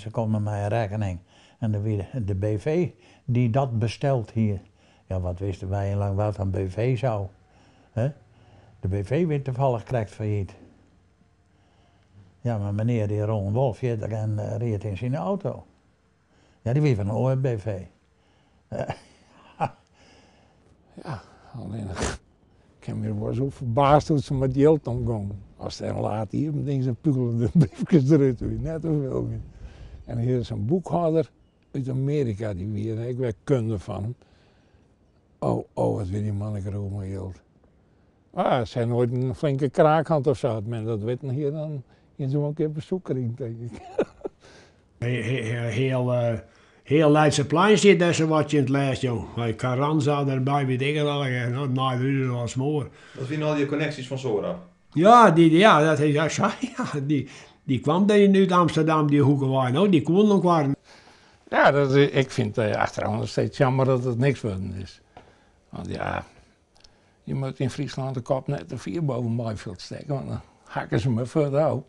Se komme mei in rekkening en der wie de BV dy't dat besteld hie. Ja, wat wisten wy lang wat in BV sou. Hè? De BV wie tafallich krekt fallyt. Ja, mar menear dy rûn wol fierder en ried yn syn auto. Ja, dy wie fan in oare BV. Ja, allinnich ik ha my wol ris ferbaasd hoe't se mei it jild omgongen. As der in laad iepen ding, se pûlen de briefkes derút, dat wie net te filmjen. En hier is in boekhâlder út Amearika, dy wie der ek wer kunde fan. Oh, oh, wat wie dy man ek rûch mei jild. Ah, se ha noait in flinke kraak hân of sa. As men dat witten hie, dan hiene se wol in kear besoek krigen, tink ik. Heel, heel Leidseplein stiet dêr sawat tsjin it lêst, jong. Mei Carranza derby, wit ik it allegear. No, it naait derút as smoar. Dat wiene al je konneksjes fan Zorab? Ja, dy, ja, dat is, ja, sa, ja, dy, dy kwam dêr út Amsterdam, dy hoeke wei, no, dy koenen elkoar. Ja, dat is, ik fyn it achterôf noch steeds jammer dat it niks wurden is. Want ja, je moatte yn Fryslân de kop net te fier boven maaifjild stekke, want dan hakke se him fuort ôf.